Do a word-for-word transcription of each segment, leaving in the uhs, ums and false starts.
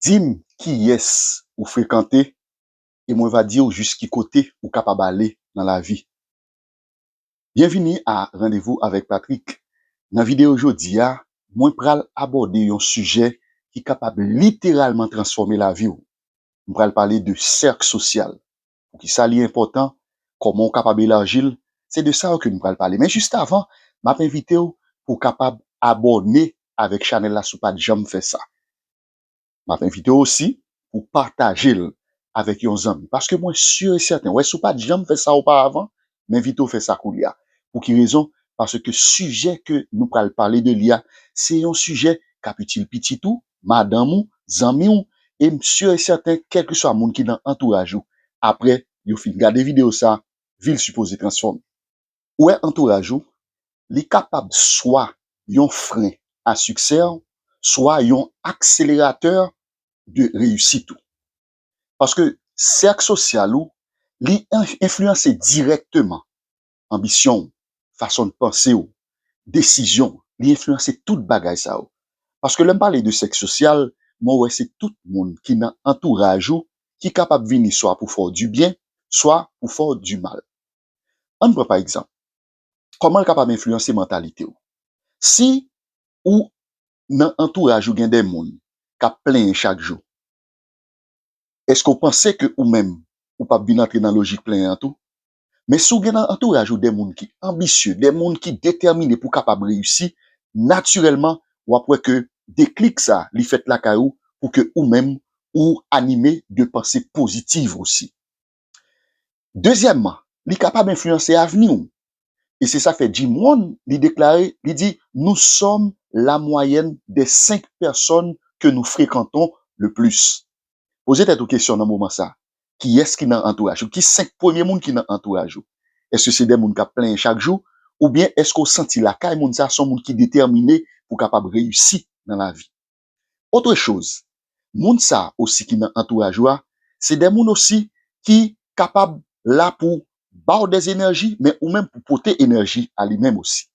Di m kiyès ou frekante, e mwen va di w jis ki kote ou kapab ale nan lavi. Byenvini a Randevou avèk Patrick. Nan videyo jodi a, mwen pral abòde yon sijè ki kapab literalman transfòme lavi w. M pral pale de sèk sosyal. Poukisa li enpòtan, kòman w kapab elaji l, se de sa yo ke nou pral pale. Men jis avan, m ap envite w pou w kapab abòne avèk chanèl la si w pa t janm fè sa. M ap envite w osi pou w pataje l avèk yon zanmi. Paske mwen si e sèten, wè, si w pa t janm fè sa oparavan, m envite w fè sa koulye a. Pou ki rezon? Paske sijè ke nou pral pale de li a, se yon sijè k ap itil pitit ou, madanm ou, zanmi w, e m si e sèten, kèlkeswa moun ki nan antouraj ou, apre yo fin gade videyo sa, vi l sipoze transfòme. Ou wè, antouraj ou, li kapab swa yon fren a siksè w, swa yon akseleratè de reyisit ou. Paske sèk sosyal ou, li en-, enfliyanse dirèkteman anbisyon w, fason w panse w, desizyon w, li enfliyanse tout bagay sa yo. Paske lè m pale de sèk sosyal, mwen wè se tout moun ki nan antouraj ou ki kapab vini swa pou fè w dibyen, swa pou fè w dimal. Ann pran pa egzanp, kòman l kapab enfliyanse mantalite w? Si ou nan antouraj ou gen de moun k ap plenyen chak jou, èske w panse ke ou menm, ou p ap vin antre nan lojik plenyen an tou? Men si w gen nan antouraj ou de moun ki anbisye, de moun ki detèmine pou kapab reyisi, natirèlman, w ap wè ke deklik sa, li fèt lakay ou pou ke ou menm, ou anime de panse pozitiv osi. Dezyèmman, li kapab enfliyanse avni w. E se sa k fè Jim Rohn, li deklare, li di, nous sommes la moyenne des cinq personnes que nous fréquentons le plus. Poze tèt ou kesyon nan moman sa. Kiyès ki nan antouraj ou? Ki senk premye moun ki nan antouraj ou? Èske se de moun k ap plenyen chak jou? Oubyen èske w santi lakay moun sa se yon moun ki detèmine pou kapab reyisi nan lavi? Otre choz, moun sa osi ki nan antouraj ou a, se de moun osi ki kapab la pou ba w de enèji, men ou menm pou pote enèji a li menm osi.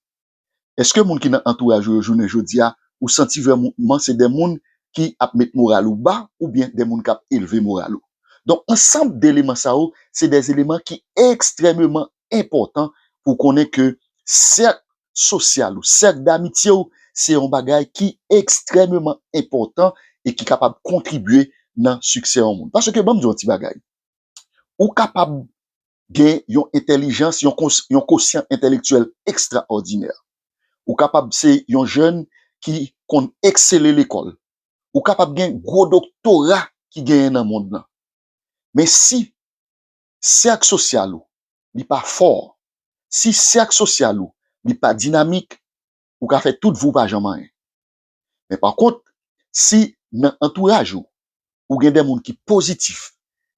Èske moun ki nan antouraj ou yo jounen jodi a, ou santi vrèman se de moun ki ap met moral ou ba, oubyen de moun k ap elve moral ou? Donk, ansanm deleman sa yo, se de eleman ki ekstrèmeman enpòtan pou konnen ke sèk sosyal ou, sèk damitye w, se yon bagay ki ekstrèmeman enpòtan e ki kapab kontribye nan siksè yon moun. Paske, ban m di w yon ti bagay. Ou kapab gen yon entèlijans, yon kons-, yon kosyan entèlektyèl ekstraòdinè. Ou kapab se yon jèn ki konn eksele lekòl. Ou kapab gen gwo doktora ki genyen nan mond lan. Men si sèk sosyal ou, li pa fò, si sèk sosyal ou, li pa dinamik, ou ka fè tout vi w pa janm anyen. Men pa kont, si nan antouraj ou, ou gen de moun ki pozitif,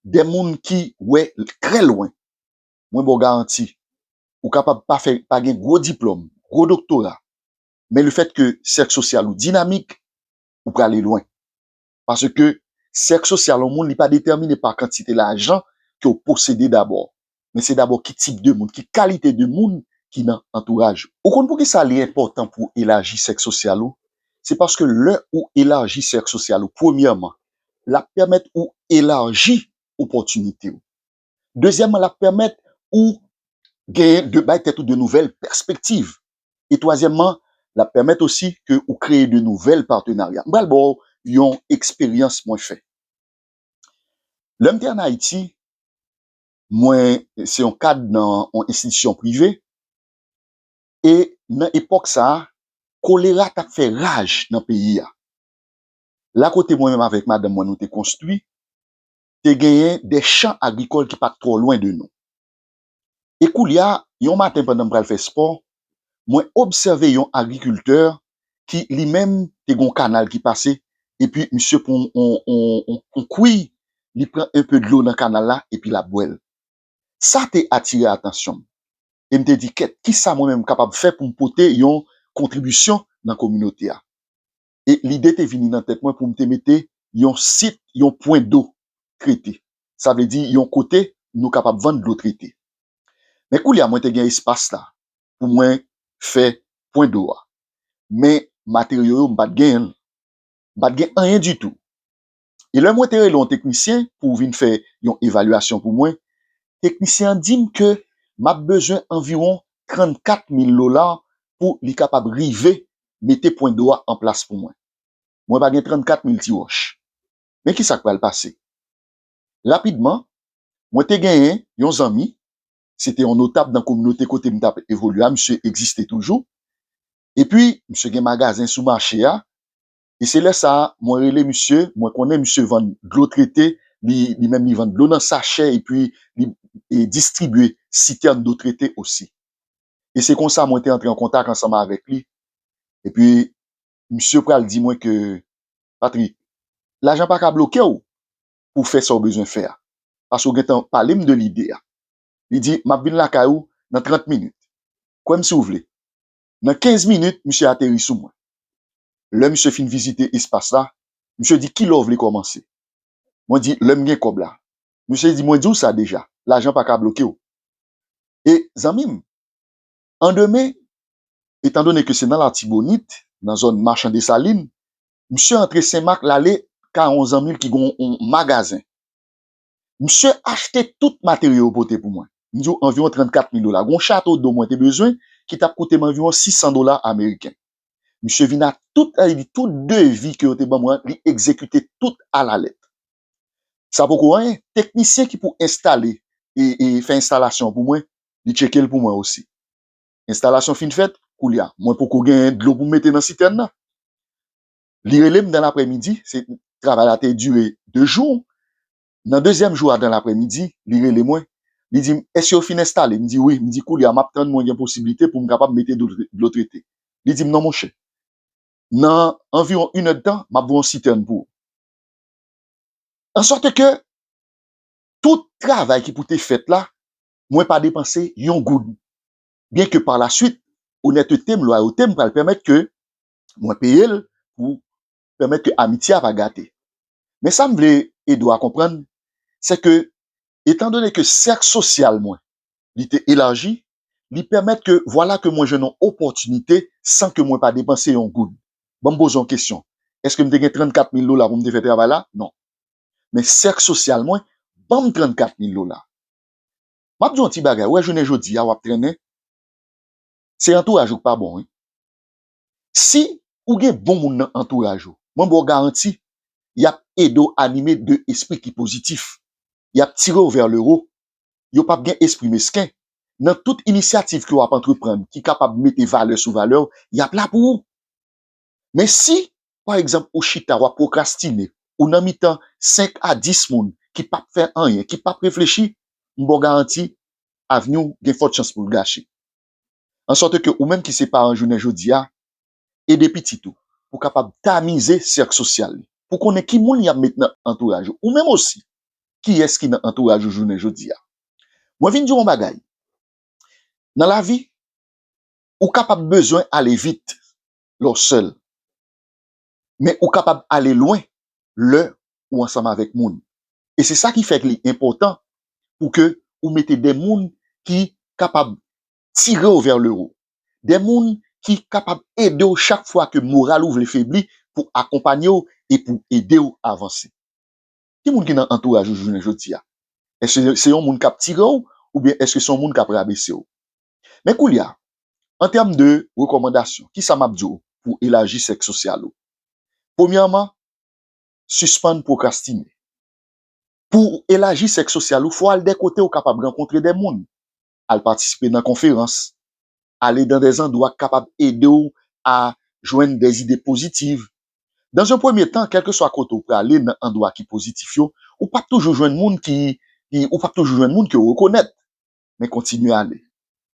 de moun ki wè trè lwen, mwen ba w garanti, ou kapab pa fè, pa gen gwo diplòm, gwo doktora, men lefètke sèk sosyal ou dinamik, ou prale lwen. Paske sèk sosyal yon moun, li pa detèmine pa kantite lajan ke w posede dabò, men se dabò ki tip de moun, ki kalite de moun ki nan antouraj ou. Ou konn poukisa li enpòtan pou w elaji sèk sosyal ou? Se paske lè ou elaji sèk sosyal ou, premyèman, l ap pèmèt ou elaji opòtinite w. Dezyèmman, l ap pèmèt ou genyen de, bay tèt ou de nouvèl pèspektiv. E twazyèmman, l ap pèmèt osi ke ou kreye de nouvèl patenarya. M pral ba w yon eksperyans mwen fè. Lè m te ann Ayiti, mwen se yon kad nan yon enstitisyon prive, e nan epòk sa a, kolera t ap fè raj nan peyi a. La kote mwen menm avèk madanm mwen nou te konstwi, te genyen de chan agrikòl ki pa t twò lwen de nou. E koulye a, yon maten pandan m pral fè spò, mwen obsève yon agrikiltè ki li menm te gen yon kanal ki pase, epi misye pran yon, yon, yon, yon kwiy, li pran enpe dlo nan kanal la, epi l ap bwè l. Sa te atire atansyon m. E m te di, kèt, kisa mwen menm m kapab fè pou m pote yon kontribisyon nan kominote a? E lide te vini nan tèt mwen pou m te mete yon sit, yon pwen do trete. Sa vle di yon kote nou kapab vann dlo trete. Men koulye a mwen te gen espas la pou mwen fè pwen do a. Men materyo yo, m pa t genyen l. M pa t gen anyen ditou. E lè mwen te rele yon teknisyen pou vin fè yon evalyasyon pou mwen, teknisyen an di m ke m ap bezwen anviwon trannkat mil dola pou li kapab rive mete pwen do a an plas pou mwen. Mwen pa gen trannkat mil ti wòch. Men ki sa k pral pase? Rapidman, mwen te genyen yon zanmi, se te yon notab nan kominote kote m t ap evolye a, misye egziste toujou. Epi, misye gen magazen sou mache a. E se lè sa a, mwen rele misye, mwen konnen misye vann dlo trete, li, li menm li vann dlo nan sachè, epi li e, distribye sitèn dlo trete osi. E se konsa mwen te antre an kontak ansanm avèk li. Epi, misye pral di mwen ke, Patrick, lajan pa ka bloke w pou w fè sa w bezwen fè a. Paske w gentan pale m de lide a. Li di, m ap vin lakay ou nan trant minit. Kwè m si w vle. Nan kenz minit, misye ateri sou mwen. Lè misye fin vizite espas la, misye di, kilè w vle kòmanse? Mwen di, lè m gen kòb la. Misye di, mwen di w sa deja, lajan pa ka bloke w. E zanmi m, andemen, etandone ke se nan Latibonit, nan zòn Machan Desalin, misye antre Senmak, l ale kay yon zanmi l ki gen yon magazen. Misye achte tout materyo yo pote pou mwen. M di w anviwon trannkat mil dola. Gon chato do mwen te bezwen ki t ap koute m anviwon sis san dola ameriken. Misye vin ak tout, li di tout devi ke yo te ban mwen, li egzekite tout alalèt. Sa poko anyen, teknisyen ki pou enstale e, e fè enstalasyon pou mwen, li tcheke l pou mwen osi. Enstalasyon fin fèt, koulye a, mwen poko genyen dlo pou m mete nan sitèn nan. Li rele m nan laprèmidi, se, travay la te dire de jou. Nan dezyèm jou a nan laprèmidi, li rele mwen. Li di m, èske yo fin enstale? M di wi. M di koulye a, m ap tann mwen gen posiblite pou m kapab mete dlo, dlo trete. Li di m, non, monchè. Nan anviwon inèdtan, m ap voye yon sitèn pou ou. Ansòt ke tout travay ki pou te fèt la, mwen pa depanse yon goud. Byenke pa la swit, onètete m, lwayote m pral pèmèt ke mwen peye l pou pèmèt ke amitye a pa gate. Men sa m vle ede w a konprann, se ke, etandone ke sèk sosyal mwen, li te elaji, li pèmèt ke, vwala ke mwen jwenn yon opòtinite san ke mwen pa depanse yon goud. Ban m poze yon kesyon. Èske m te gen trannkat mil dola pou m te fè travay la? Non. Men sèk sosyal mwen ban m trannkat mil dola. M ap di w yon ti bagay, ou wè jounen jodi a w ap trennen, se antouraj ou k pa bon, wi. Si ou gen bon moun nan antouraj ou, mwen ba w garanti, y ap ede w anime de espri ki pozitif. Y ap tire w vers le haut. Yo p ap gen espri mesken. Nan tout inisyativ ke w ap antreprann ki kapab mete valè sou valè w, y ap la pou ou. Men si, pa egzanp, ou chita, w ap pwokrastine, ou nan mitan senk a dis moun ki p ap fè anyen, ki p ap reflechi, m ba w garanti, avni w gen fòt chans pou l gache. Ansòt ke ou menm ki se paran jounen jodi a, ede pitit ou pou kapab tamize sèk sosyal li, pou konnen ki moun y ap met nan antouraj ou. Ou menm osi, kiyès ki nan antouraj ou jounen jodi a? Mwen vin di w yon bagay. Nan lavi, ou kapab bezwen ale vit lè w sèl. Men ou kapab ale lwen lè ou ansanm avèk moun. E se sa ki fè ke li enpòtan pou ke ou mete de moun ki kapab tire w vers le haut. De moun ki kapab ede w chak fwa ke moral ou vle febli pou akonpanye w e pou ede w avanse. Ki moun ki nan antouraj ou jounen jodi a? Èske se yon moun k ap tire w oubyen èske se yon moun k ap rabese w? Men koulye a, an tèm de rekòmandasyon, kisa m ap di w pou elaji sèk sosyal ou? Premyèman, sispann pwokrastine. Pou w elaji sèk sosyal ou, fò w al de kote ou kapab rankontre de moun. Al patisipe nan konferans, ale nan de zandwa k kapab ede w a jwenn de ide pozitiv. Dans un premier temps, kèlkeswa kote w prale nan andwa ki pozitif yo, ou p ap toujou jwenn moun ki, ki, ou p ap toujou jwenn moun ke w rekonèt. Men kontinye ale.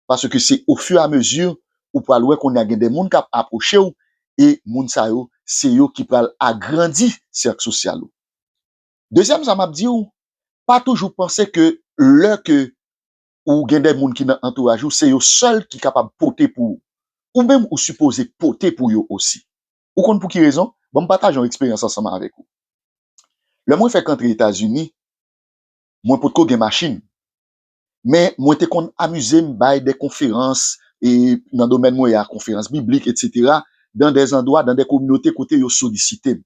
Paske se au fur et à mesure ou pral wè kounye a gen de moun k ap apwoche w, e moun sa yo, se yo ki pral agrandi sèk sosyal ou. Dezyèm sa m ap di w, pa toujou panse ke lè ke ou gen de moun ki nan antouraj ou, se yo sèl ki kapab pote pou ou. Ou menm ou sipoze pote pou yo osi. Ou konn pou ki rezon? Ban m pataje yon eksperyans ansanm avèk ou. Lè mwen fèk antre Etazini, mwen potko gen machin. Men mwen te konn amize m bay de konferans, e nan domèn mwen ye a, konferans biblik, etsetera, dans des endroits, dans des communautés kote yo solisite m.